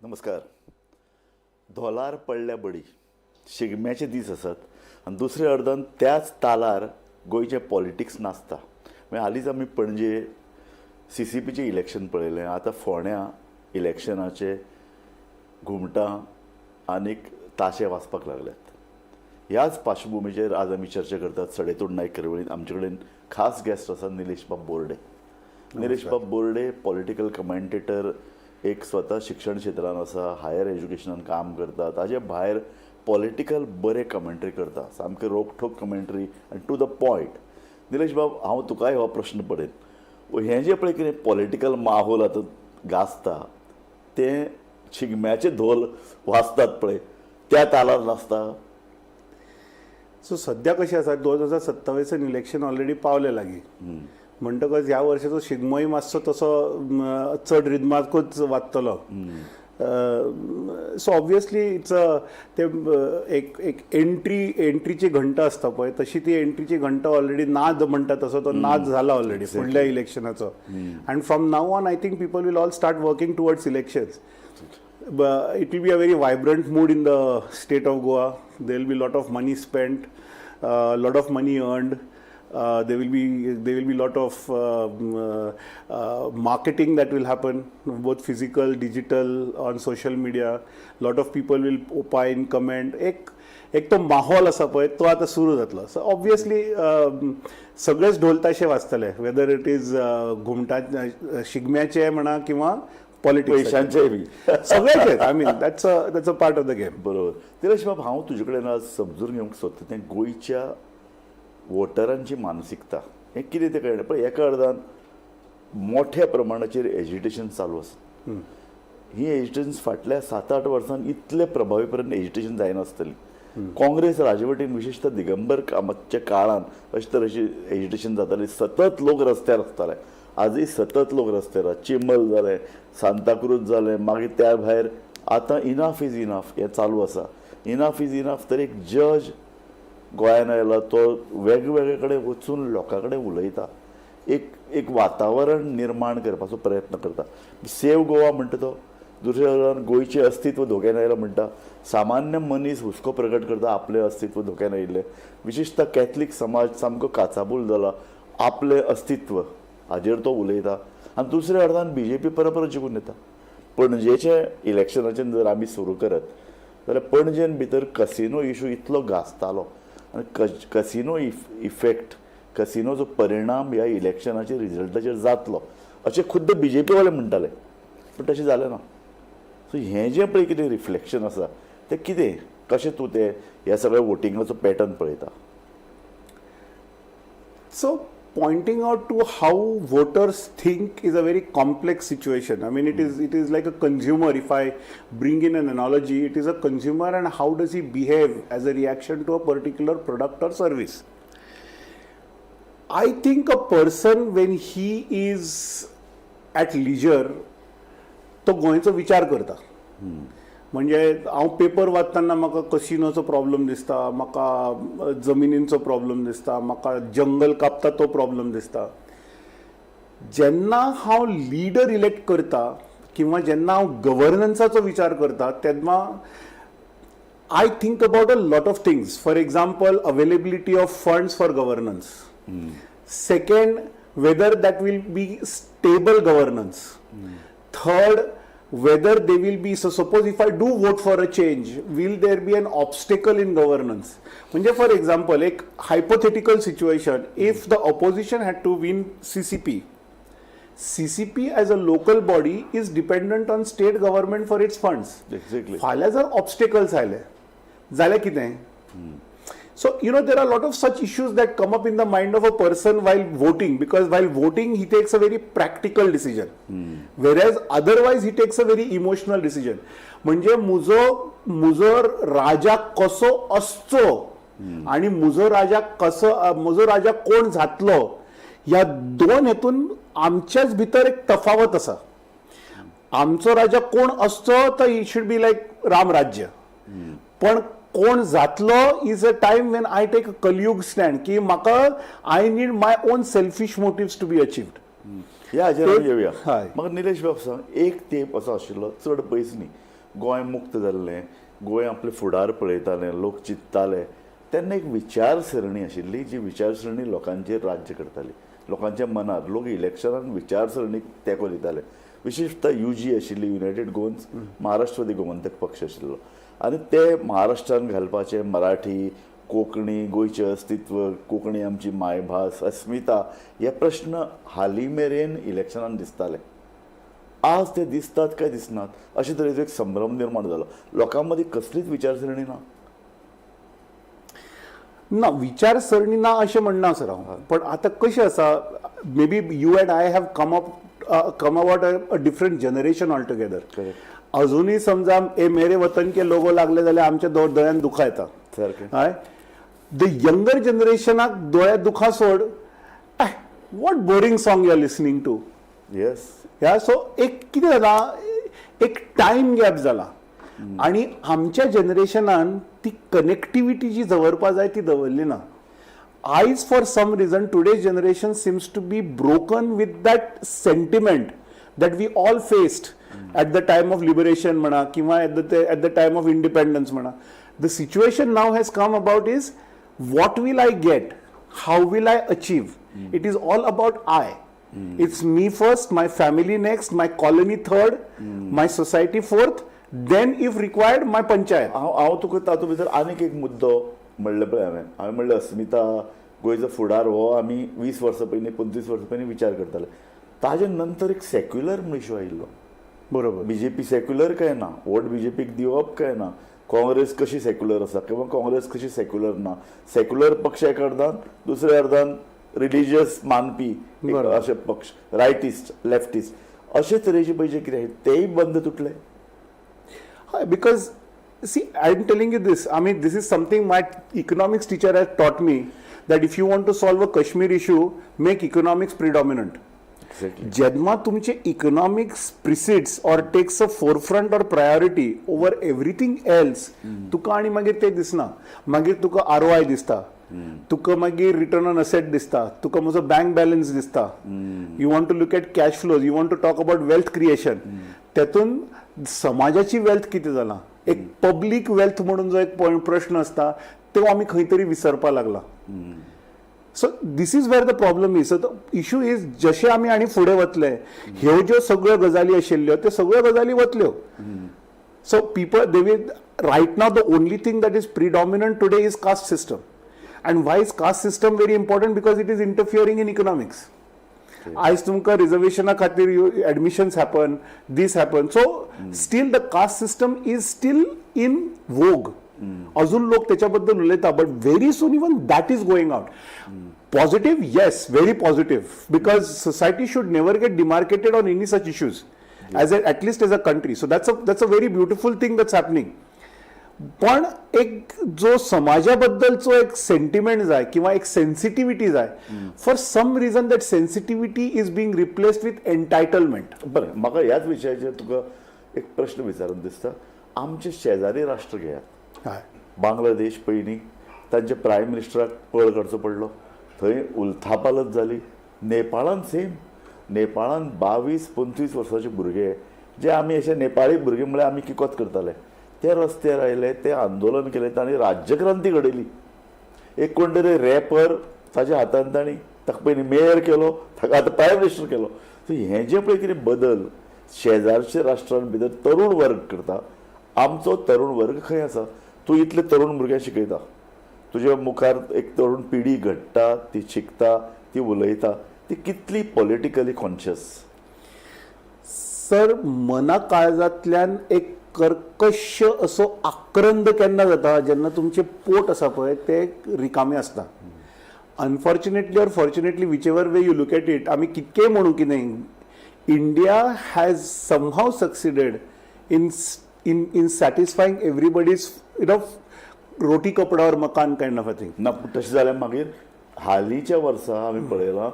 नमस्कार. धोलार पडल्या बडी. शिगम्याचे दीस आसात आनी दुसऱ्या अर्दान त्याच तालार गोंयचें पॉलिटिक्स नाचता. मागीर हालींच आमी पणजे सीसीपीचें इलेक्शन पळयलें. आतां फोंड्यां इलेक्शनाचे घुमटां आनीक ताशे वाजपाक लागल्यात. ह्याच पार्श्वभुमीचेर आज आमी चर्चा करतात सडेतोड नायक कार्यावळीन. आमचे कडेन खास गेस्ट आसा निलेश बाब बोर्डे. निलेश बाब बोर्डे पॉलिटिकल कमेंटेटर, एक स्वता शिक्षण क्षेत्रान आसा, हायर एज्युकेशनान काम करता. ताजे भायर पॉलिटिकल बरे कमेंट्री करता, सामके रोखठोक कमेंट्री आनी टू the point. Nilesh बाब, हांव तुकाय हो प्रश्न पडयन. हें जें पळय कितें पॉलिटिकल माहोल आतां गाजता, तें शिगम्याचे धोल वाजतात पळय त्या तालार नाचता? सो सद्या कशें आसा, 2027 इलेक्शन ऑलरेडी पावले लागीं म्हणटकच ह्या वर्साचो शिगमोय मातसो तसो चड रिदमाकूच वाजतलो. सो ऑब्वियसली it's a ते एक एक एंट्रीची घंटा आसता पळय, तशी ती एंट्रीची घंटा ऑलरेडी, नाद म्हणटा तसो तो नाद जाला ऑलरेडी फुडल्या इलेक्शनाचो. And from now on, I think people will all start working towards elections. It will be a very vibrant mood in the state of Goa. There will be a lot of money spent, a lot of money earned. There will be lot of marketing that will happen, both physical, digital, on social media. Lot of people will opine, comment. एक एक तो माहोल आसा पळय, तो आतां सुरू जातलो. सो ऑब्वियसली सगळेच ढोल ताशे वाजतले, वेदर it is घुमटा शिगम्याचे म्हणा किंवा पॉलिटिक्स. पयशांचे बी. सगळ्याचेच. I mean, that's a part of the game. बरोबर. निलेश बाब, हांव तुजे कडेन आज समजून घेवंक सोदता तें गोंयच्या वोटरांची मानसिकता हें कितें तें कळना. पण एका अर्दान मोठ्या प्रमाणाचेर एजिटेशन चालू आसा. ही एजिटेशन फाटल्या 7-8 वर्सां इतले प्रभावीपर्यंत एजिटेशन जायनासतली. काँग्रेस राजवटीन, विशेषतः दिगंबर कामतच्या काळान अशे तरेची एजिटेशन जाताली. सतत लोक रस्त्यार आसताले. आजूय सतत लोक रस्त्यार आसा. चिंबल जालें, सांताक्रूज जालें, मागीर त्या भायर आतां इनाफ is enough हें चालू आसा. इनाफ is enough तर एक जज गोंयान आयला, तो वेगवेगळे कडेन वचून लोकां कडेन उलयता, एक एक वातावरण निर्माण करपाचो प्रयत्न करता. सेव गोवा म्हणटा तो, दुसऱ्या वटेन गोंयचें अस्तित्व धोक्यान आयलां म्हणटा. सामान्य मनीस हुस्को प्रकट करता, आपलें अस्तित्व धोक्यान आयिल्लें. विशेषतः कॅथलीक समाज सामको काचाबूल जाला, आपलें अस्तित्व हाजेर तो उलयता. आनी दुसऱ्या अर्दान बीजेपी परत परत जिखून येता. पणजेचे इलेक्शनाचेर जर आमी सुरू करत जाल्यार पणजेन भितर कसिनो इशू इतलो गाजतालो आनी कसिनो इफेक्ट, कसिनोचो परिणाम ह्या इलेक्शनाचेर, रिजल्टाचेर जातलो अशें खुद्द बीजेपी वाले म्हणटाले, पूण तशें जालें ना. सो हें जें पळय कितें रिफ्लेक्शन आसा तें कितें, कशें तूं तें ह्या सगळ्या वोटिंगाचो पॅटर्न पळयता? So, pointing out to how voters think is a very complex situation. I mean, it is like a consumer. If I bring in an analogy, it is a consumer, and how does he behave as a reaction to a particular product or service? I think a person, when he is at leisure, तो गोंयचो विचार करता. म्हणजे हांव paper वाचतना म्हाका कसिनोचो problem दिसता, म्हाका जमिनींचो प्रॉब्लम दिसता, म्हाका जंगल कापता तो प्रॉब्लम दिसता. जेन्ना हांव लिडर इलेक्ट करता किंवा जेन्ना हांव गव्हर्नन्साचो विचार करता, तेन्ना I think about a lot of things. For example, availability of funds for governance. Second, whether that will be stable governance. Third, whether they will be, so suppose if I do vote for a change, will there be an obstacle in governance? म्हणजे for example, एक hypothetical situation, if the opposition had to win CCP, CCP as a local body is dependent on state government for its funds. फाल्यां जर obstacles आयले जाल्यार कितें? So, there are a lot of such issues that come up in the mind of a person while voting, because while voting, he takes a very practical decision. Whereas otherwise, he takes a very emotional decision. म्हणजे मुजो राजा कसो असचो आणि मुजो राजा कसो, मुजो राजा कोण जातलो, ह्या दोन हेतून आमच्याच भितर एक तफावत आसा. आमचो राजा कोण असचो तर he should be like Ram राज्य, पण कोण जातलो is a time when I take a Kaliyug stand की म्हाका I need my own selfish motives to be achieved. ह्या हाजेर आमी येवया. हय. म्हाका निलेश बाब सांग, एक तेंप असो आशिल्लो, चड पयस न्ही. गोंय मुक्त जाल्लें, गोंय आपलें फुडार पळयतालें, लोक चिंत्ताले, तेन्ना एक विचारसरणी आशिल्ली जी विचारसरणी लोकांचेर राज्य करताली, लोकांच्या मनार. लोक इलेक्शनान विचारसरणीक तेंको दिताले. विशेशतः युजी आशिल्ली, युनायटेड गोवन्स महाराष्ट्रवादी गोमंतक पक्ष आशिल्लो आनी ते महाराष्ट्रान घालपाचे मराठी, कोंकणी, गोंयचें अस्तित्व, कोंकणी आमची मायभास, अस्मिता हे प्रश्न हालीं मेरेन इलेक्शनान दिसताले. आज ते दिसतात काय दिसनात अशे तरेचो एक संभ्रम निर्माण जालो. लोकां मदीं कसलीच विचारसरणी ना. ना, विचारसरणी ना अशें म्हणना सर हांव, पण आतां कशें आसा, maybe you and I have come about a different generation altogether. अजुनूय समजा ए मेरे वतन के लोगो लागले जाल्यार आमच्या दोळ्यान दुखां येता. हय, the younger जनरेशनाक दोळ्यात दुखां सोड, what boring song you are listening to. ह्या सो एक कितें जाला, एक टायम गॅप जाला आनी आमच्या जनरेशनान ती कनेक्टिविटी जी दवरपा जाय ती दवरली ना. आयज for some reason today's generation seems to be broken with that sentiment that we all faced at the time of liberation म्हणा किंवा at the time of independence म्हणा. The situation now has come about is what will I get, how will I achieve. It is all about I. It's me first, my family next, my colony third, my society fourth, then if required my panchayat. हांव हांव तुका तातूंत भितर आनीक एक मुद्दो म्हणलें पळय, हांवें म्हणलें अस्मिता, गोंयचो फुडार हो आमी 20 वर्सां पयलीं, 25 वर्सां पयलीं विचार करताले. ताजे नंतर एक सेक्युलर म्हूण इशू आयिल्लो. बीजेपी सेक्युलर काय ना, वोट बीजेपीक दिवप काय ना, काँग्रेस कशी सेक्युलर आसा किंवा काँग्रेस कशी सेक्युलर ना, सेक्युलर पक्ष एका अर्दान, दुसऱ्या अर्दान रिलिजियस मानपी एक अशे पक्ष, रायटिस्ट, लेफ्टिस्ट, अशे तरेचे पळय जे कितें आसा तेय बंद तुटले. हय, because see, I am telling you this, I mean, this is something my economics teacher has taught me, that if you want to solve a Kashmir issue, make economics predominant. जेन्ना तुमचे economics precedes or takes a forefront or priority over everything else, तुका आनी मागीर ते दिसना. मागीर तुका ROI दिसता, तुका मागीर रिटर्न ऑन असेट दिसता, तुका म्हजो बँक बॅलन्स दिसता, you want to look at cash flows, you want to talk about wealth creation. तेतून समाजाची वेल्थ कितें जाला, एक पब्लीक वेल्थ म्हणून जो एक प्रश्न आसता तो आमी खंय तरी विसरपा लागला. So this is where the problem is. So the issue is, जशे आमी आनी फुडें वतले, ह्यो ज्यो सगळ्यो गजाली आशिल्ल्यो त्यो सगळ्यो गजाली वतल्यो. So people, they will, right now the only thing that is predominant today is caste system. And why is caste system very important? Because it is interfering in economics. आयज तुमकां रिजर्वेशना खातीर admissions happen, this happen. So still the caste system is still in vogue. अजून लोक त्याच्या बद्दल उलयता, but very soon even that is going out. Positive, yes, very positive, because society should never get demarcated on any such issues, as at least as a country. So that's a very beautiful thing that's happening. पण एक जो समाजाबद्दलचो एक sentiment जाय किंवा एक sensitivity जाय, for some reason that sensitivity is being replaced with entitlement. बरें, म्हाका ह्याच विशयाचेर तुका एक प्रश्न विचारून दिसता. आमचे शेजारी राष्ट्र घेयात, बांगलादेश. पयलीं तांच्या प्रायम मिनिस्टराक पळ काडचो पडलो, थंय उलथापालत जाली. नेपाळान सेम. नेपाळान 22-25 वर्साचे भुरगे, जे आमी अशे नेपाळी भुरगे म्हळ्यार आमी किकोत करताले, ते रस्त्यार आयले, ते आंदोलन केलें, तांणी राज्यक्रांती घडयली. एक कोण तरी रॅपर, ताच्या हातान तांणी ताका पयलीं मेयर केलो, ताका आतां प्रायम मिनिस्टर केलो. सो हें जें पळय कितें बदल शेजारच्या राष्ट्रां भितर तरुण वर्ग करता, आमचो तरुण वर्ग खंय आसा? तूं इतले तरुण भुरग्यांक शिकयता, तुज्या मुखार एक तरुण पिढी घडटा, ती शिकता, ती उलयता, ती कितली पॉलिटिकली कॉन्शियस? सर, मना काळजांतल्यान एक कर्कश असो आक्रंद केन्ना जाता, जेन्ना तुमचें पोट आसा पळय तें रिकामें आसता. Unfortunately or fortunately, whichever way you look at it, आमी कितकेय म्हणू की न्ही, India has somehow succeeded in satisfying everybody's रोटी, कपडा और मकान kind of a thing. ना, पूण तशें जाल्यार मागीर हालींच्या वर्सा आमी पळयलां,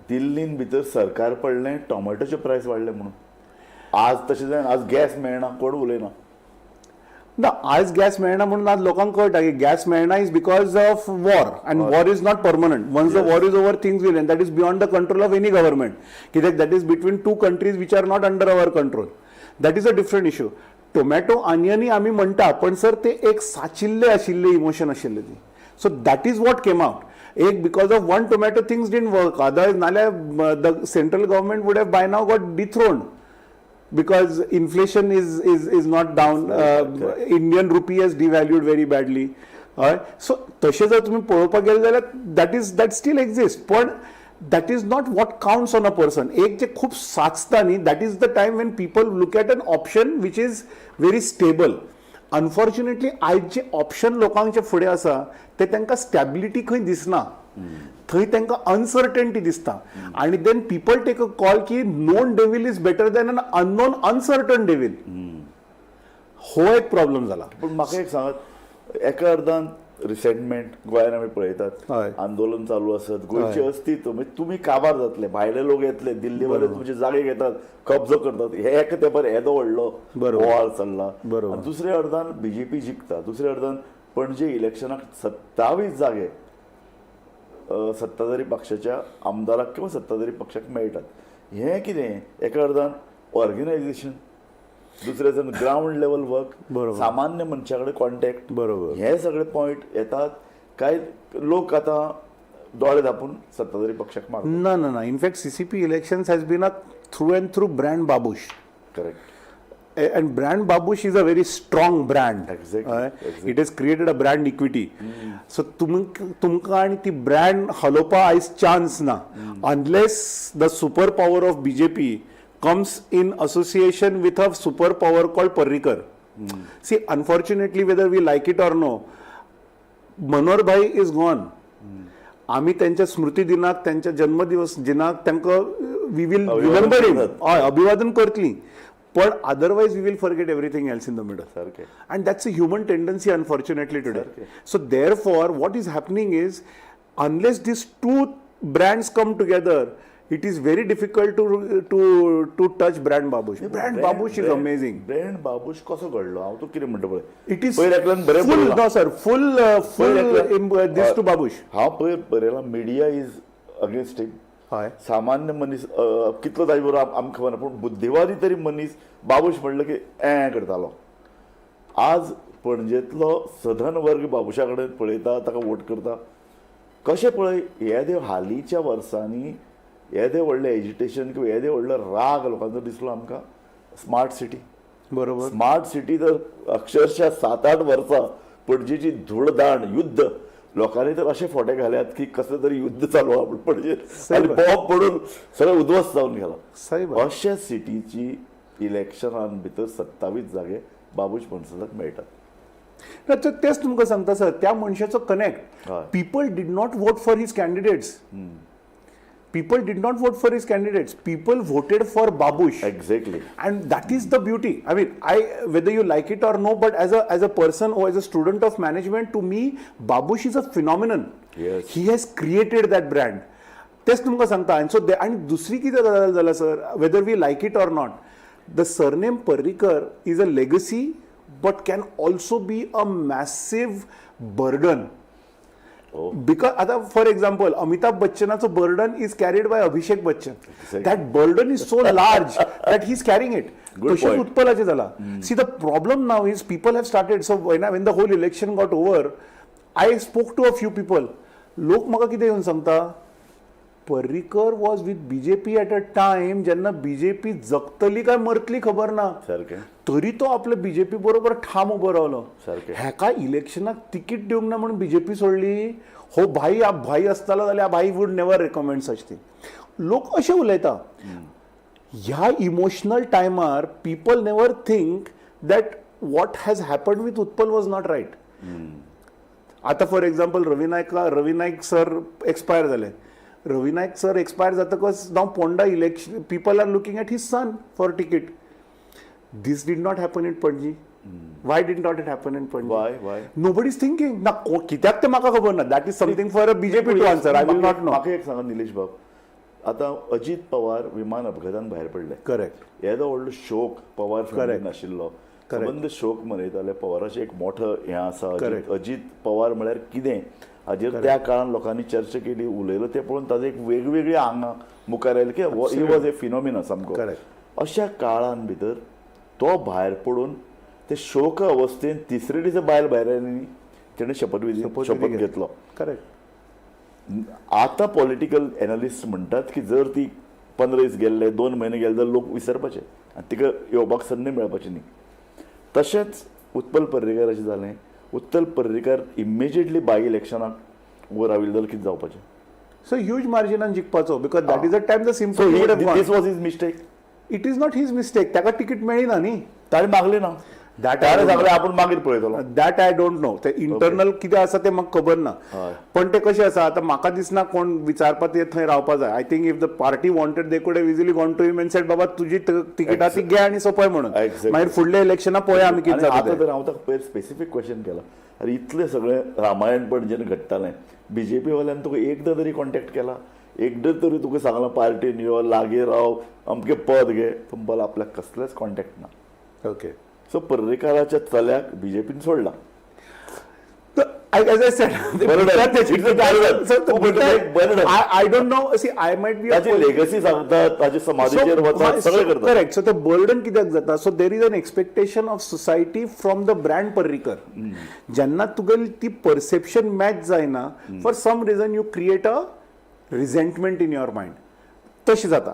दिल्लीन भितर सरकार पडलें टोमॅटोचे प्रायस वाडले म्हणून. आज तशें जायना. आज गॅस मेळना, कोण उलयना. ना, आज गॅस मेळना म्हणून आज लोकांक कळटा की गॅस मेळना is because of war, and war is not permanent. Once the war is over, things will, and that is beyond the control of any government, कित्याक that is between two countries which are not under our control. That is a different issue. Tomato आनियनी आमी म्हणटा, पण sir ते एक साचिल्ले आशिल्ले emotion आशिल्ले ती. So that is what came out. एक because of one tomato things didn't work, otherwise नाल्यार the central government would have by now got dethroned, because inflation is not down, Indian rupee has devalued very badly. हय, so तशें जर तुमी पळोवपाक गेले जाल्यार that still exist, पण that is not what counts on a person. एक जे खूब साचता न्ही, that is the time when people look at an option which is very stable. Unfortunately आयज जे ऑप्शन लोकांचे फुडें आसा ते तांकां स्टॅबिलिटी खंय दिसना, थंय तांकां अनसर्टन्टी दिसता आनी then people take a call की known devil is better than an unknown uncertain devil. हो एक प्रॉब्लम जाला. पूण म्हाका एक सांगात, एका अर्दान रिसेंटमेंट गोंयान आमी पळयतात, आंदोलन चालू आसत, गोंयचें अस्तित्व म्हणजे तुमी काबार जातले, भायले लोक येतले, दिल्लीवाले तुमचे जागे घेतात, कब्जो करतात, हे एका तेंपार येदो व्हडलो बोवाळ चल्ला. आनी दुसऱ्या अर्दान बीजेपी जिखता, दुसऱ्या अर्दान पणजे इलेक्शनाक 27 जागे सत्ताधारी पक्षाच्या आमदाराक किंवा सत्ताधारी पक्षाक मेळटात. हें कितें एका अर्दान ऑर्गनायझेशन, दुसऱ्या अर्दान ग्रावंड लेवल वर्क, सामान्य मनशा कडेन कॉन्टॅक्ट, हे सगळे पॉयंट येतात. काय लोक आतां दोळे धापून सत्ताधारी पक्षाक मारतात? ना ना ना, in fact CCP elections has been a through and through brand Babush. And brand Babush is a very strong brand. It has created a brand equity. So तुमकां आनी ती ब्रँड हलोवपा आयज चान्स ना, unless the super power of BJP comes in association with a super power called Parrikar. See, unfortunately, whether we like it or no, Manohar Bhai is gone. आमी त्यांच्या स्मृती दिनाक, त्यांच्या जन्मदिवस दिनाक तांकां we will अभिवादन remember हिम. करतात. हय, अभिवादन करतली, पण otherwise we will forget everything else in the middle. And that's a human tendency, unfortunately, today. So therefore what is happening is, unless these two brands come together, it is very difficult to touch brand Babush. Brand Babush is amazing. Brand Babush कसो घडलो? हांव तूं कितें म्हणटा पळय, it is पयर एकल्यान बरें फुल बरयलां. No sir, full full this to Babush. हांव पयर बरयलां, media is against him. सामान्य मनीस कितलो ताजे बरोबर आमकां खबर ना, पूण बुद्धिवादी तरी मनीस बाबूश म्हणलं की ए करतालो. आज पणजेंतलो सधन वर्ग बाबुशा कडेन पळयता, ताका वोट करता. कशें पळय, येदे हालींच्या वर्सांनी येदे व्हडलें एजिटेशन किंवा येदे व्हडलो राग लोकांचो दिसलो आमकां स्मार्ट सिटी. स्मार्ट सिटी तर अक्षरशः 7-8 वर्सां पणजेची धूळदाण युद्ध, लोकांनी तर असे फोटे घाल्यात की कसलें तरी युद्ध चालू आहा म्हूण पणजे आनी बॉम्ब पडून सगळें उद्ध्वस्त जावन गेला. अशा सिटीची इलेक्शनान भितर 27 जागे बाबूश मोन्सेराताक मेळटात. ना, तर तेच तुमकां सांगता सर, त्या मनशाचो connect. People did not vote for his candidates, people did not vote for his candidates, people voted for Babush. And that is the beauty. I mean, I whether you like it or no, but as a person or as a student of management, to me Babush is a phenomenon. He has created that brand. तेच तुमकां सांगता. आनी so आनी दुसरी कितें गजाल जाला sir, whether we like it or not, the surname Parrikar is a legacy but can also be a massive burden, because आता फॉर एक्झाम्पल अमिताभ बच्चनाचो burden is carried by Abhishek Bachchan. That burden is so large that he is carrying it. Good तशेंच point. उत्पलाचें जाला. See, the problem now is people have started, so when the whole election got over, I spoke to a few people. लोक म्हाका कितें येवन सांगता, Parrikar was with BJP at a time जेन्ना BJP जगतली काय मरतली खबर ना, तरी तो आपल्या बीजेपी बरोबर ठाम उबो रावलो. हेका इलेक्शनाक तिकीट दिवंक ना म्हणून बीजेपी सोडली. हो भाई भाई आसतालो जाल्यार भाई would never recommend such thing. लोक अशें उलयता. ह्या इमोशनल टायमार people never think that what has happened with Utpal was not right. आता for example Ravi Naik, Ravi Naik sir expire जाले. रवी नायक सर एक्सपायर जातकच now Ponda election, people are looking at his son for ticket. This did not happen in Panaji. Why did not it happen in Panaji? Why why? Nobody is thinking ना. कित्याक तें म्हाका खबर ना. That is something for a BJP to answer, I will not know. म्हाका एक सांगा निलेश बाब, आतां अजीत पवार विमान अपघातान भायर पडले. येदो व्हडलो शोक पवार फॅमिलीन आशिल्लो. सबंद शोक मनयताले. पवाराचें एक मोठो हें आसा, अजीत पवार म्हळ्यार कितें हाजेर त्या काळान लोकांनी चर्चा केली, उलयलो. तें पळोवन ताजें एक वेगवेगळीं आंगां मुखार आयलें की he was a phenomena सामको. अशा काळान भितर तो भायर पडून ते शोक अवस्थेन तिसरे दिसा बायल भायर आयली न्ही, तेणें शपथविधी शपथ घेतलो. करेक्ट. आतां पॉलिटिकल एनालिस्ट म्हणटात की जर ती 15 दीस गेल्ले, 2 म्हयने गेले जाल्यार लोक विसरपाचे आनी तिका येवपाक संदी मेळपाची न्ही. तशेंच उत्पल पर्रीकार अशें जालें. उत्पल पर्रीकार इमिजिएटली बाय इलेक्शनाक उबो राविल्लो जाल्यार कितें जावपाचें? सो ह्यूज मार्जिनान जिखपाचो, because that is a time the so simple. This was his mistake. It is not his mistake. ताका तिकीट मेळ्ळी ना न्ही. ताणें मागलें ना. That I ताणें don't सांगलें आपूण मागीर पळयतलो. That I don't know. ते इंटरनल कितें आसा तें म्हाका खबर ना. हय. पण ते कशें आसा आतां म्हाका दिसना कोण विचारपा ते थंय रावपा जाय. I think if the party wanted, they could have easily gone to him and said, बाबा तुजी तिकीट ती घे आनी सोंपय म्हणून. मागीर फुडल्या इलेक्शना पळया आमी कितें आनी जाता आतां तें. तर हांव ताका पयर स्पेसिफीक क्वेश्चन केला, अरे इतलें सगळें रामायण पणजेन घडटालें, बीजेपी वाल्यान तुका एकदां तरी कॉन्टेक्ट केला? एकदां तरी तुका सांगलां पार्टीन यो, लागीं राव, अमकें पद घे? तो म्हणपाक आपल्याक कसलेंच कॉन्टेक्ट ना. ओके. सो पर्रीकाराच्या चल्याक बीजेपीन सोडला. As I said, Burden. It's a burden. तूं म्हणटा एक burden. I don't know. See, I might be a ताची लेगसी सांगतात, ताचे समाधीचेर वतात, सगळें करतात. करेक्ट. सो ते बर्डन कित्याक जाता? So there is an expectation of society from the brand Parrikar. जेन्ना तुगेली ती परसेप्शन मॅच जायना, for some reason you create a resentment in your mind. तशें जाता.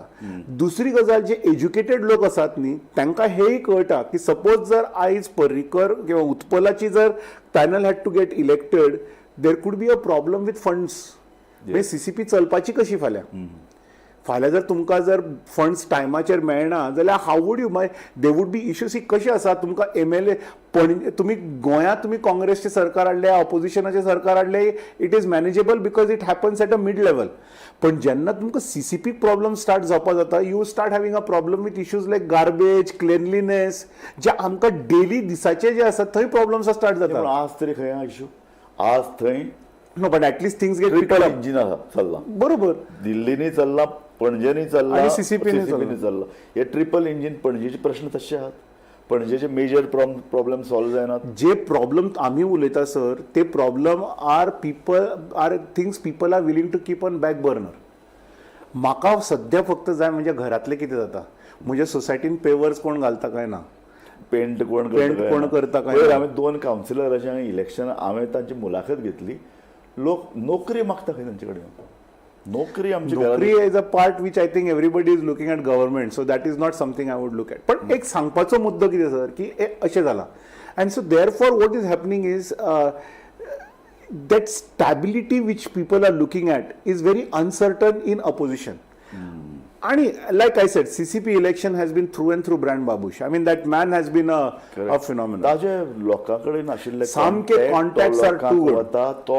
दुसरी गजाल, जे एज्युकेटेड लोक आसात न्ही, तांकां हेय कळटा की सपोज जर आयज पर्रीकर किंवा उत्पलाची जर panel had to get elected, there could be a problem with funds. म्हणजे सीसीपी चलपाची कशी फाल्यां? फाल्यां जर तुमकां जर फंड्स टायमाचेर मेळना जाल्यार how would you, मागीर there would be issues. ही कशें आसा, तुमकां एमएलए पण तुमी गोंयांत तुमी काँग्रेसचें सरकार हाडलें, ऑपोजिशनाचें सरकार हाडलें, it is manageable because it happens at a mid level. पण जेन्ना तुमकां सीसीपी प्रॉब्लम स्टार्ट जावपा जाता, you start having a problem with issues like garbage, cleanliness, जे आमकां डेली दिसाचे जे आसा थंय प्रॉब्लम्स स्टार्ट पूण जाता. आज तरी खंय हा इशू? आज थंय no, but at least things get triple engine आसा चल्लां. बरोबर. दिल्लीनी चल्ला, पणजेनी चल्ला आनी CCP नी CCP नी चल्ला. हे ट्रिपल इंजीन पणजेचे प्रश्न तशे आहात. पणजेचे मेजर प्रॉब्लेम सॉल्व जायनात. जे प्रॉब्लेम आम्ही उलयता सर, ते problem are people are things people are willing to keep on back burner. म्हाका सद्या फक्त जाय म्हणजे घरातलें कितें जाता, म्हज्या सोसायटीन पेवर्स कोण घालता काय ना, पेंट कोण पेंट काय कोण ना. करता काय पयर ना. हांवें 2 कावन्सिलराचें इलेक्शन हांवें तांची मुलाखत घेतली. लोक नोकरी मागता खंय तांचे कडेन. नोकरी आमची नोकरी is a part which I think everybody is looking at government, so that is not something I would look at. पण एक सांगपाचो मुद्दो कितें सर, की हे अशें जाला, and so therefore what is happening is that stability which people are looking at is very uncertain in opposition. आणि like I said, CCP election has been through and through brand Babush. I mean, that man has been a phenomenon. ताजे लोकां कडेन आशिल्ले सामके contact, तो contacts are लोकांक too good. वता तो.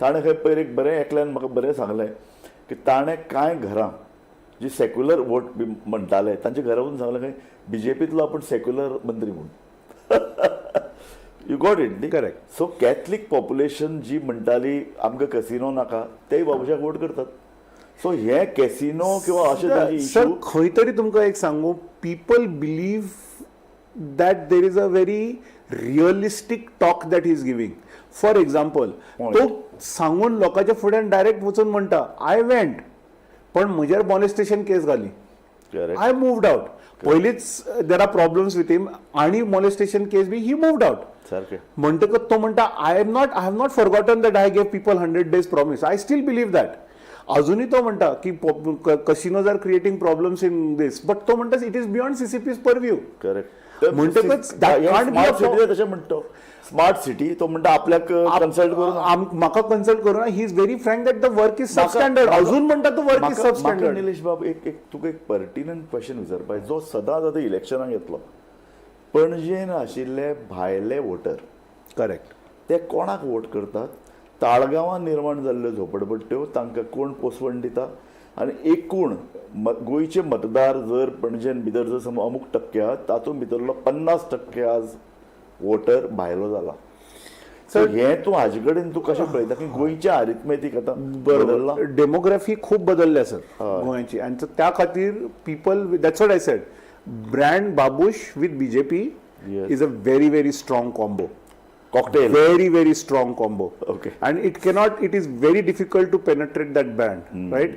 ताणें खंय पयर एक बरें एकल्यान म्हाका बरें सांगलें की ताणें कांय घरां जी सेक्युलर वोट बी म्हणटाले तांच्या घरा वचून सांगलें खंय बीजेपींतलो आपूण सेक्युलर मंत्री म्हूण. You got it न्ही? Correct. So Catholic population जी म्हणटाली आमकां कसिनो नाका, तेय बाबुशाक वोट करतात. सो हे कॅसिनो किंवा अशे तांचे सर, इशू. खंय तरी तुमकां एक सांगू, people believe that there is a very realistic talk that is giving. For example, तो सांगून लोकांच्या फुड्यान डायरेक्ट वचून म्हणटा, I went, पण म्हजेर मॉलेस्टेशन केस घाली. Correct. I moved out. पयलींच there are problems with him आणि molestation case B, he moved out. सारकें. म्हणटकच तो म्हणटा, I have not forgotten that I gave people 100 days promise. I still believe that. अजूनही तो म्हणटा की casinos are creating problems in this, but तो म्हणटा it is beyond CCP's purview. Correct. म्हणटकच that can't be a smart city तशें म्हणटा, smart city तो म्हणटा आपल्याक कन्सल्ट करून. म्हाका कन्सल्ट करून. He is very frank that the work is substandard. अजून म्हणटा तो वर्क is म्हाका सबस्टँडर्ड. निलेश बाब, एक एक तुका एक पर्टिनंट क्वेश्चन विचारपाक, जो सदांच आतां इलेक्शनाक येतलो. पणजेन आशिल्ले भायले वोटर करेक्ट. ते कोणाक वोट करतात? ताळगांवां निर्माण जाल्ल्यो झोपडपट्ट्यो तांकां कोण पोसवण दिता? आनी एकूण गोंयचे मतदार जर पणजेन भितर जर समज अमूक टक्के आहात, तातूंत भितरलो 50% आज वोटर भायलो जाला. सो हें तूं हाजे कडेन तूं कशें पळयता की गोंयच्या आरिथमेटीक आतां बदल्लां? डेमोग्राफी खूब बदलल्या सर गोंयची, आनी त्या खातीर people, that's what I said, brand Babush with BJP is a very very strong combo. Cocktail. Very very strong combo. Okay. And it cannot, it is very difficult to penetrate that brand, right?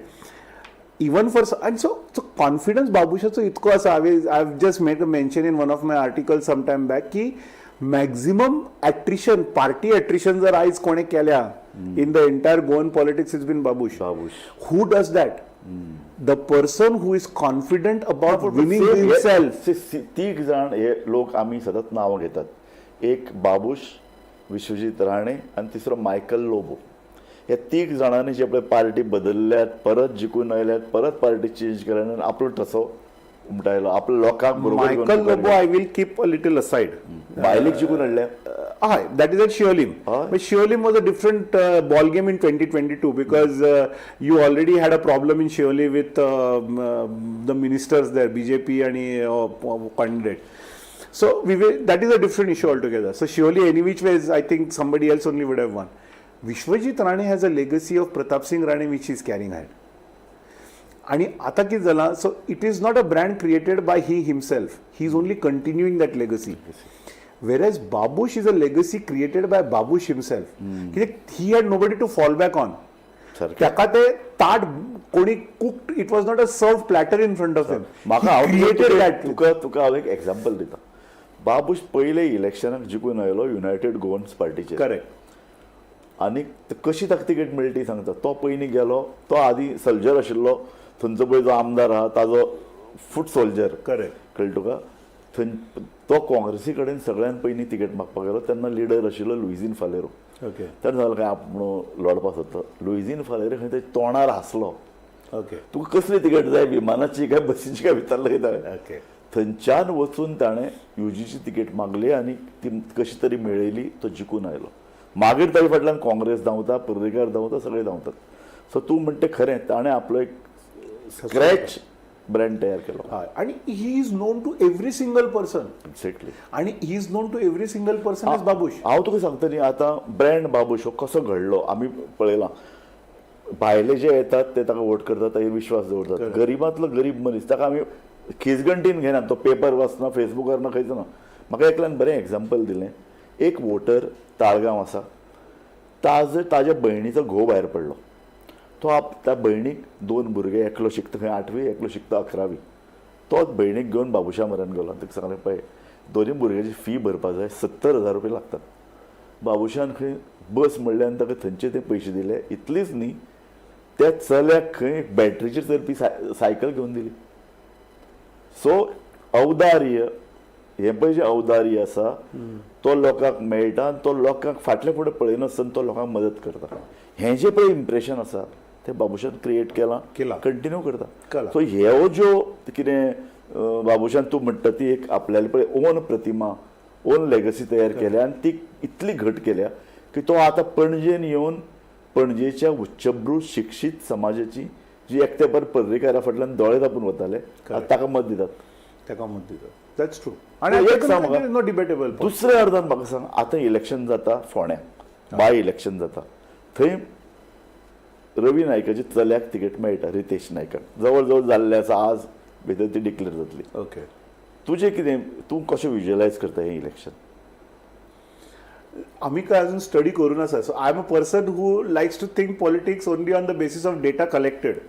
Even for आनी so so confidence बाबुशाचो इतको आसा. हांवें I just made a mention in one of my article some time back की maximum ॲट्रिशन, party ॲट्रिशन जर आयज कोणें केल्या in the entire Goan politics, is been Babush. Babush. Who does that? The person who is confident about winning himself. तीग जाण हे लोक आमी सदांच नांवां घेतात, एक बाबूश, विश्वजीत राणे आनी तिसरो मायकल लोबो. ह्या तीग जाणांनी जे पळय पार्टी बदलल्यात, परत जिखून आयल्यात, परत पार्टी चेंज केल्या आनी आपलो ठसो उमटायलो, आपल्या लोकांक बरोबर घेवन मायकल मुखार Lobo I will keep a little aside. गेले. बायलेक जिखून हाडल्या. हय, that is at Siolim. हय. But Siolim was a different ball game in 2022 because you already had a problem in Siolim with the ministers there, BJP आणि candidate. So that is a different issue altogether. So Siolim, any which ways, I think somebody else only would have won. Vishwajit Rane has a legacy of Pratap Singh Rane which is carrying ahead. आणि आता कितें जालां, so it is not a brand created by he himself, he is only continuing that legacy, whereas Babush is a legacy created by Babush himself, कित्याक he had nobody to fall back on. सारकें. ताका ते ताट कोणी cooked, it was not a served platter in front of him. म्हाका हांव created that. तुका तुका हांव एक एग्जाम्पल दिता. बाबूश पयले इलेक्शनाक जिखून आयलो युनायटेड गोवन्स पार्टीचेर. करेक्ट. आनी कशी ताका तिकेट मेळटी सांगता. तो पयलीं गेलो, तो आदी सोल्जर आशिल्लो, थंयचो पळय जो आमदार आहा ताजो फूट सोल्जर. करेक्ट. कळ्ळें तुका? थंय तो काँग्रेसी कडेन सगळ्यान पयलीं तिकेट मागपाक गेलो तेन्ना लिडर आशिल्लो लुइझीन फालेरो. ताणें सांगलें काय आपूण लढपाक सोदता. लुइझीन फालेरो खंय ते तोंडार हांसलो. तुका कसली तिकेट जाय, विमानाची काय बसीची काय विचारलं काय ताणें. थंयच्यान वचून ताणें युजीची तिकेट मागली आनी ती कशी तरी मेळयली. तो जिखून आयलो. मागीर ताजे फाटल्यान काँग्रेस धांवता, पर्रीकार धांवता, सगळे धांवतात. सो तूं म्हणटा खरें, ताणें आपलो एक स्क्रॅच ब्रँड तयार केलो. हय, आणि he is known to every single person. आणि he is known to every single person is Babush. हांव तुका सांगता न्ही, आतां ब्रँड बाबूश हो कसो घडलो आमी पळयलां. भायले जे येतात ते ताका वोट करतात, ताजेर विश्वास दवरतात. गरिबांतलो गरीब मनीस, ताका आमी खिसगंटीन घेना, तो पेपर वाचना, फेसबुकार ना, खंयच ना. म्हाका एकल्यान बरें एग्जाम्पल दिलें. एक वोटर ताळगांव आसा, ताजो ताज्या भयणीचो घोव भायर पडलो. तो आप त्या भयणीक दोन भुरगे, एकलो शिकता खंय आठवी, एकलो शिकता 11वी. तो भयणीक घेवन बाबुशा म्हऱ्यान गेलो आनी ताका सांगलें, पळय दोनी भुरग्याची फी भरपा जाय, 70,000 रुपया लागतात. बाबुशान खंय बस म्हणलें आनी ताका थंयचे ते पयशे दिले. इतलीच न्ही, त्या चल्याक खंय एक बॅटरीचेर चलपी सायकल घेवन दिली. सो औदार्य हें पळय जें औदार्य आसा तो लोकांक मेळटा आनी तो लोकांक फाटले फुडें पळयनासतना तो लोकांक मदत करता. हें जें पळय इम्प्रेशन आसा तें बाबुशान क्रिएट केलां, केलां. कंटिन्यू करता. केलां. सो ह्यो ज्यो कितें बाबुशान तूं म्हणटा ती एक आपल्याली पळय ओन प्रतिमा, ओन लेगसी तयार केल्या आनी ती इतली घट केल्या की तो आतां पणजेन येवन पणजेच्या उच्चभ्रू शिक्षीत समाजाची जी एकटे पर्रीकारा फाटल्यान दोळे धांपून वताले, आतां ताका मत दितात. ताका मत दितात, that's true. आणि एक सांग म्हाका. No debatable. दुसऱ्या अर्दान म्हाका सांग, आतां इलेक्शन जाता फोंड्या, बाय इलेक्शन जाता, थंय रवी नायकाच्या चल्याक तिकेट मेळटा, रितेश नायकाक. जवळ जवळ जाल्लें आसा, आज भितर ती डिक्लेर जातली. तुजें कितें, तूं कशें विज्युअलायज करता हें इलेक्शन? आमी काय अजून स्टडी करूं आसा. So I am a person who likes to think politics only on the basis of data collected.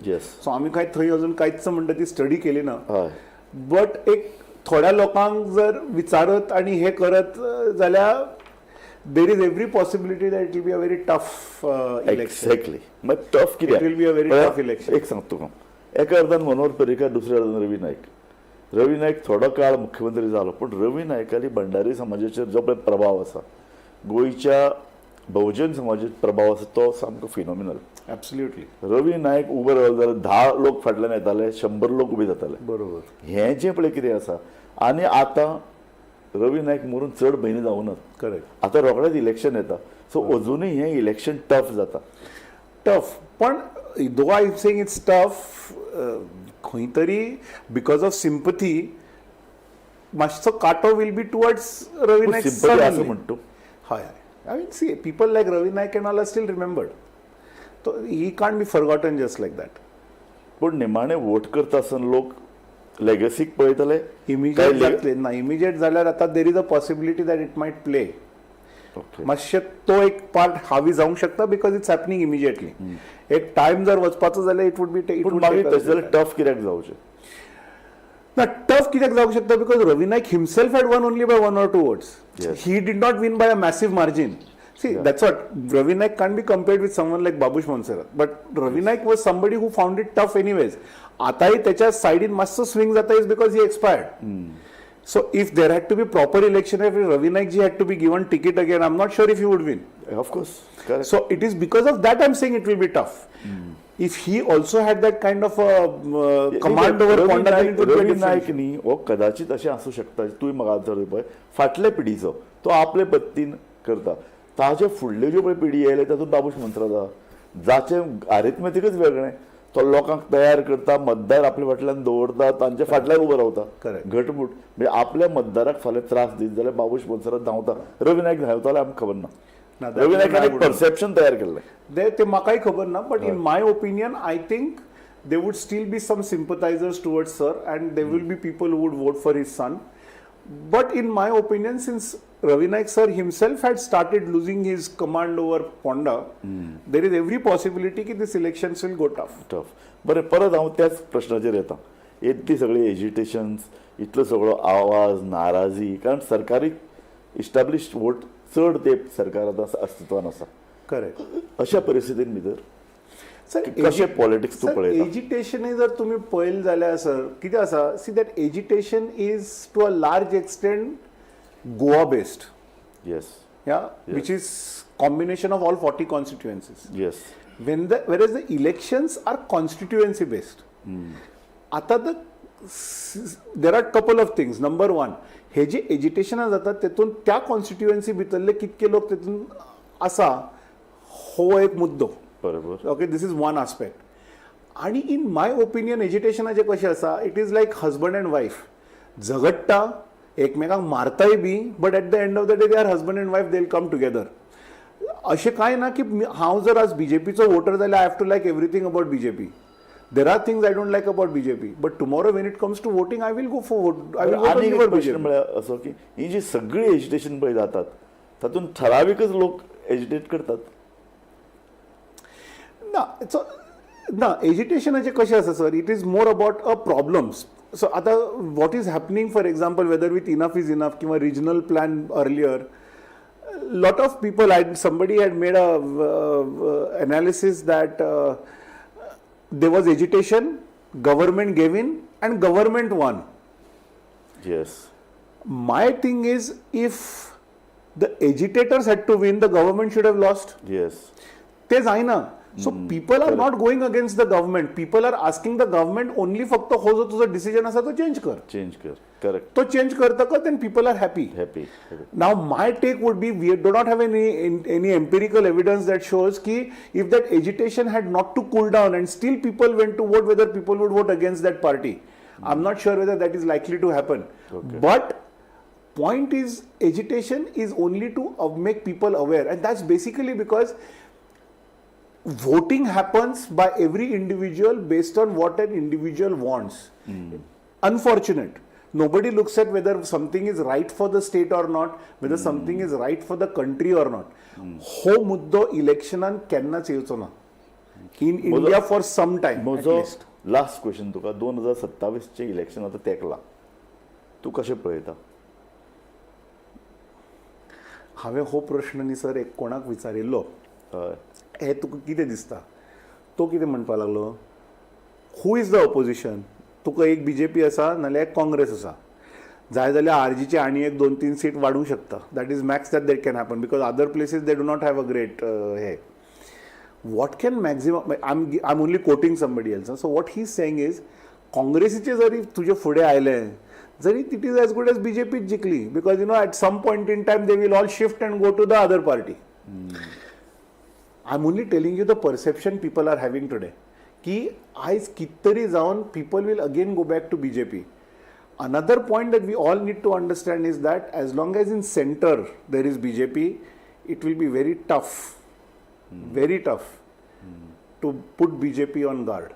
So आमी काय थंय अजून कांयच म्हणटा ती स्टडी केली ना. बट एक थोड्या लोकांक जर विचारत आणि हे करत जाल्यार there is every possibility that it will be a very tough election. Exactly. मागीर टफ कित्याक? It will be a very tough election. एक सांगता तुका, एका अर्दान मनोहर पर्रीकार, दुसऱ्या अर्दान रवी नायक. रवी नायक थोडो काळ मुख्यमंत्री जालो, पूण रवी नायकाली भंडारी समाजाचेर जो पळय प्रभाव आसा, गोंयच्या बहुजन समाजाचेर प्रभाव आसा, तो सामको फिनॉमिनल. रवी नायक उबो रावलो जाल्यार 10 लोक फाटल्यान येताले, 100 लोक उबे जाताले. हें जें पळय कितें आसा, आनी आतां रवी नायक मरून चड म्हयने जावनात. आतां रोखडेंच इलेक्शन येता, सो अजुनूय हें इलेक्शन टफ जाता. टफ, पण though I saying it's tough, खंय तरी because of sympathy मातसो कांटो will be towards Ravi Naik. Sympathy आसा म्हणटा तूं? हय हय, I mean, see, people like Ravi Naik and all are still remembered. तो ही can't be forgotten just like that. पूण निमाणे वोट करता आसतना लोक लेगसीक पळयतले. इमिजिएट जातले ना, इमिजिएट जाल्यार आतां there is a possibility that it might play. मातशें तो एक पार्ट हावी जावंक शकता because it's happening immediately. एक टायम जर वचपाचो जाल्यार it would be it पूण वूड मागीर तशें जाल्यार टफ कित्याक जावचें? ना, टफ कित्याक जावंक शकता because Ravi Naik himself had won only by one or two votes. He did not win by a massive margin. See, that's what Ravi Naik can't be compared with someone like Babush Monserrate. But Ravi Naik was somebody who found it tough anyways. आताही त्याच्या सायडीन मातसो swing जाता is because he expired. So if there had to be proper election, if Ravi Naik ji had to be given ticket again, I am not sure if he would win. Of course, correct. So it is because of that I am saying it will be tough. If he also had that kind of command over Ravi Ponda, Naik, Ravi Naik न्ही हो कदाचित अशें आसूं शकता, तूं म्हाका answer पळय, फाटले पिढीचो तो आपले पद्दतीन करता. ताजे फुडल्यो ज्यो पळय पिढी येयले तातूंत बाबूश मोन्सेरात आहा, जाचें आरिथमेटिकच वेगळें, तो लोकांक तयार करता, मतदार आपल्या फाटल्यान दवरता, तांच्या फाटल्यान उबो रावता. घटमूट म्हणजे आपल्या मतदाराक फाल्यां त्रास दीत जाल्यार बाबूश मोन्सेरात धांवता. रवी नायक धांवताले आमकां खबर ना. ना, रवी नायकान एक that perception तयार केल्लें. ते म्हाकाय खबर ना, but in my opinion I think there would still be some sympathizers towards sir and there will be people who would vote for his son. But in my opinion, since Ravi Naik sir himself had started losing his command over Ponda, there is every possibility की this elections will go tough. Tough. बरें, परत हांव त्याच प्रश्नाचेर येता. इतली सगळी एजिटेशन्स, इतलो सगळो आवाज, नाराजी, कारण सरकारी इस्टाब्लिश वोट चड तेंप सरकार आतां अस्तित्वान आसा. अशा परिस्थितीन भितर सर, कशें पॉलिटिक्स तूं पळयता? एजिटेशन जर तुमी पळयलें जाल्यार सर कितें आसा, see that agitation is to a large extent Goa based. Yeah, which is combination of all 40 constituencies. Whereas the elections are constituency based. आता the there are couple of things. Number one, हे जे एजिटेशनां जातात तेतून त्या constituency भितरले कितके लोक तेतून आसा हो एक मुद्दो. Okay, this is one aspect. आणि इन my opinion एजिटेशनाचें कशें आसा, it is like husband and wife, झगडटा, एकमेकांक मारताय बी, but at the end of the day they are husband and wife, they will come together. अशें कांय ना की हांव जर आज बीजेपीचो वोटर जाल्यार I have to like everything about BJP. There are things I don't like about BJP, but tomorrow when it comes to voting I will go for vote, I will vote आनी only एक for प्रश्न BJP. म्हळ्यार असो की ही जी सगळी agitation पळय जातात तातूंत ठराविकच लोक एजिटेट करतात. ना, सो ना, एजिटेशनाचें कशें आसा sir, it is more about a problems. So आतां what is happening, for example, whether with enough is enough किंवा regional plan earlier, lot of people, somebody had made a analysis that there was agitation, government gave in and government won. My thing is, if the agitators had to win, the government should have lost. ते जायना. So people are not going against the government, people are asking the government only फक्त हो जो तुजो decision आसा तो change कर. Change कर, करेक्ट. तो चेंज करतकच then people are happy. Happy. Now my take would be, we do not have any empirical evidence that shows ki if that agitation had not to cool down and still people went to vote, whether people would vote against that party. I'm not sure whether that is likely to happen. But point is, agitation is only to make people aware, and that's basically because voting happens by every individual based on what an individual wants. Unfortunate. Nobody looks at whether something is right for the state or not, whether something is right for the country or not. हो मुद्दो इलेक्शनान केन्नाच येवचो ना in India for some time. म्हजो last question तुका, 2027चें election आतां तेंकलां, तूं कशें पळयता? हांवें हो प्रश्न न्ही सर एक कोणाक विचारिल्लो, हे तुका कितें दिसता, तो कितें म्हणपाक लागलो, who is the opposition? तुका एक बीजेपी आसा नाल्यार एक काँग्रेस आसा, जाय जाल्यार आरजीचे आनी एक दोन तीन सीट वाडूंक शकता. That is max that that can happen because other places they do not have a great hey. What can maximum, I am only quoting somebody else, so what he saying is काँग्रेसीचे जरी तुजे फुडें आयले जरी it is as good as बीजेपीच जिखली, because you know at some point in time they will all shift and go to the other party. I am only telling you the perception people are having today की आयज कित तरी जावन people will again go back to BJP. Another point that we all need to understand is that as long as in center there is BJP, it will be very tough, very tough to put BJP on guard.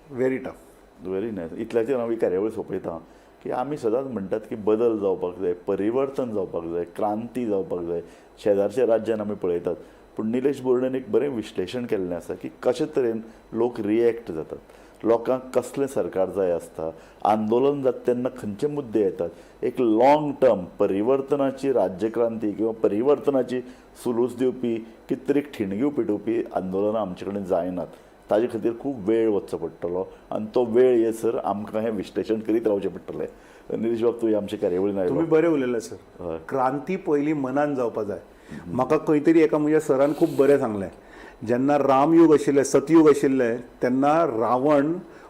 Very tough. Very nice. इतल्याचेर हांव ही कार्यावळ सोंपयता. की आमी सदांच म्हणटात की बदल जावपाक जाय, परिवर्तन जावपाक जाय, क्रांती जावपाक जाय. शेजारच्या राज्यान आमी पळयतात, पूण निलेश बोर्डेन एक बरें विश्लेशण केल्लें आसा की कशे तरेन लोक रिएक्ट जातात, लोकांक कसलें सरकार जाय आसता, आंदोलन जाता तेन्ना खंयचे मुद्दे येतात. एक लाँग टर्म परिवर्तनाची राज्यक्रांती किंवा परिवर्तनाची सुलूस दिवपी कितें तरी ठिणगी पेटोवपी आंदोलनां आमचे कडेन जायनात. ताजे खातीर खूब वेळ वचचो पडटलो आनी तो वेळ येसर आमकां हें विश्लेशण करीत रावचें पडटलें. निलेश बाब, तूं आमच्या कार्यावळीन आयलो. तुम्ही बरें उलयले सर. क्रांती पयली मनान जावपा जाय. म्हाका खंय तरी एका म्हज्या सरान खूब बरें सांगलें, जेन्ना रामयूग आशिल्लें, सतयूग आशिल्लें, तेन्ना Ravan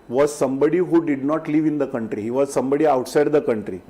was somebody who did not live in the country, he was somebody outside the country.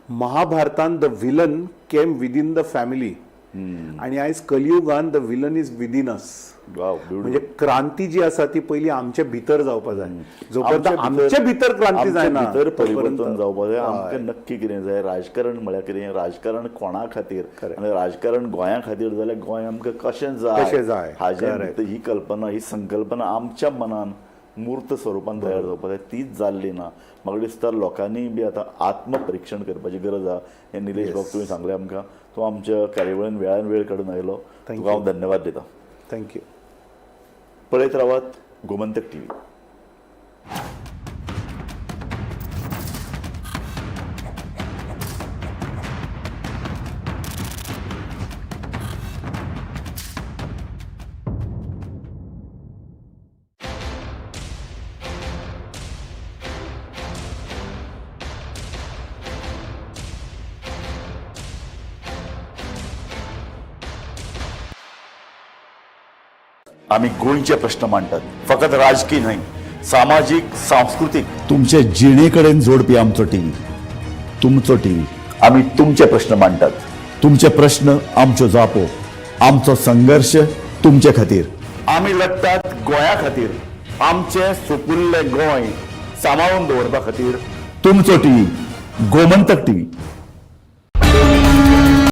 महाभारतान the villain came within the family, आनी आयज कलियुगान the villain is within us. Wow, beautiful. म्हणजे क्रांती जी आसा ती पयली आमचे भितर जावपा जाय. जोपर्यंत आमचे भितर क्रांती आमचे जायना भितर परिवर्तन तोपर्यंत जावपाक जाय. आमकां नक्की कितें जाय, राजकारण म्हळ्यार कितें, राजकारण कोणा खातीर आनी राजकारण गोंया खातीर जाल्यार गोंय आमकां कशें जाय, कशें जाय, हाजें Correct. भितर ही कल्पना, ही संकल्पना आमच्या मनान मूर्त स्वरुपान तयार जावपाक जाय. तीच जाल्ली ना. म्हाका दिसता लोकांनी बी आतां आत्मपरिक्षण करपाची गरज आहा. हें निलेश बाब तुवें सांगलें आमकां. तूं आमच्या कार्यावळीन वेळान वेळ काडून आयलो, तुका हांव धन्यवाद दिता. Thank you. पळयत रावात गोमंतक टीव्ही. आमी गोंयचे प्रश्न मांडटात, फकत राजकी न्हय, सामाजीक, सांस्कृतीक, तुमचे जिणे कडेन जोडपी आमचो टीव्ही, तुमचो टीव्ही. आमी तुमचे प्रश्न मांडटात, तुमचे प्रश्न आमच्यो जापो, आमचो संघर्श तुमचे खातीर. आमी लडटात गोंया खातीर, आमचें सुपुल्लें गोंय सांबाळून दवरपा खातीर. तुमचो टीव्ही, गोमंतक टीव्ही.